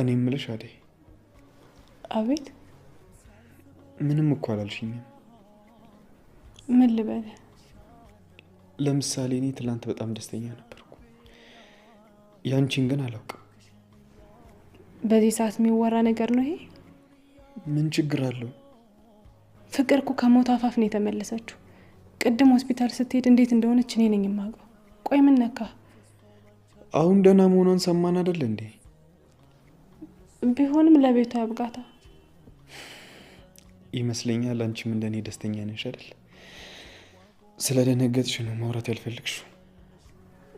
እኔ የምልሽ አደይ። አቤት። ምንም እኮ አላልሽኝም። ምን ልበል? ለምሳሌ እኔ ትላንት በጣም ደስተኛ ነበርኩ። ያንቺን ግን አላውቅም። በዚህ ሰዓት የሚወራ ነገር ነው ይሄ? ምን ችግር አለው? ፍቅር እኮ ከሞት አፋፍ ነው የተመለሰችው። ቅድም ሆስፒታል ስትሄድ እንዴት እንደሆነች እኔ ነኝ የማውቀው። ቆይ ምን ነካ? አሁን ደህና መሆኗን ሰማን አይደል እንዴ? ቢሆንም ለቤቷ ያብቃታ። ይመስለኛል አንቺም እንደኔ ደስተኛ ነሽ አይደል? ስለደነገጥሽ ነው ማውራት ያልፈለግሽው።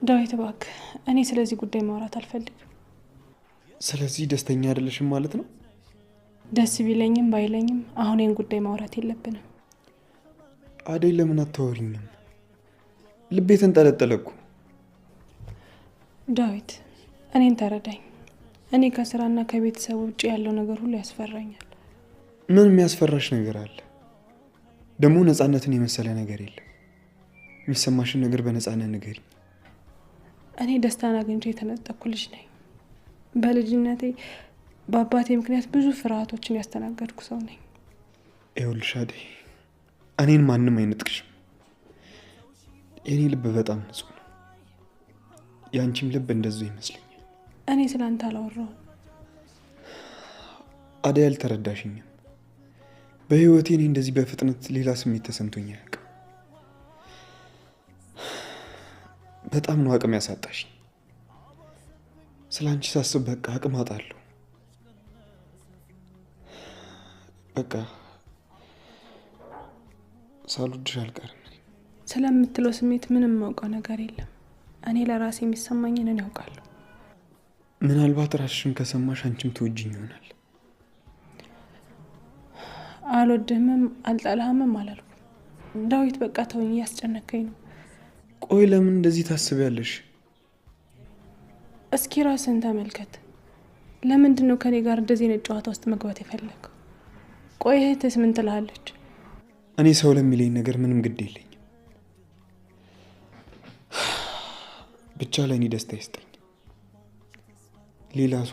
ዳዊት እባክህ፣ እኔ ስለዚህ ጉዳይ ማውራት አልፈልግም። ስለዚህ ደስተኛ አይደለሽም ማለት ነው? ደስ ቢለኝም ባይለኝም አሁን ይህን ጉዳይ ማውራት የለብንም። አደይ ለምን አታወሪኝም? ልቤ ተንጠለጠለ እኮ። ዳዊት እኔን ተረዳኝ። እኔ ከስራና ከቤተሰብ ውጭ ያለው ነገር ሁሉ ያስፈራኛል። ምን የሚያስፈራሽ ነገር አለ? ደግሞ ነፃነትን የመሰለ ነገር የለም። የሚሰማሽን ነገር በነፃነት ንገሪኝ። እኔ ደስታን አግኝቼ የተነጠቅኩ ልጅ ነኝ። በልጅነቴ በአባቴ ምክንያት ብዙ ፍርሃቶችን ያስተናገድኩ ሰው ነኝ። ይኸውልሽ አደይ፣ እኔን ማንም አይነጥቅሽም። የእኔ ልብ በጣም ንጹህ ነው። የአንቺም ልብ እንደዚሁ ይመስለኛል። እኔ ስለ አንተ አላወራሁም። አደይ አልተረዳሽኝም። በህይወቴ እኔ እንደዚህ በፍጥነት ሌላ ስሜት ተሰምቶኝ አያውቅም። በጣም ነው አቅም ያሳጣሽኝ። ስለ አንቺ ሳስብ በቃ አቅም አጣለሁ። በቃ ሳልወድሽ አልቀርም። ስለምትለው ስሜት ምንም ማውቀው ነገር የለም። እኔ ለራሴ የሚሰማኝን እኔ ያውቃለሁ። ምናልባት ራስሽን ከሰማሽ አንቺም ትወጂኝ ይሆናል። አልወድህምም አልጠላህምም አላልኩም። ዳዊት በቃ ተወኝ፣ እያስጨነከኝ ነው። ቆይ ለምን እንደዚህ ታስቢያለሽ? እስኪ ራስህን ተመልከት። ለምንድን ነው ከኔ ጋር እንደዚህ አይነት ጨዋታ ውስጥ መግባት የፈለግከው? ቆይ እህትስ ምን ትልሃለች? እኔ ሰው ለሚለኝ ነገር ምንም ግድ የለኝም። ብቻ ለእኔ ደስታ ይስጠኝ። ሌላ ሰው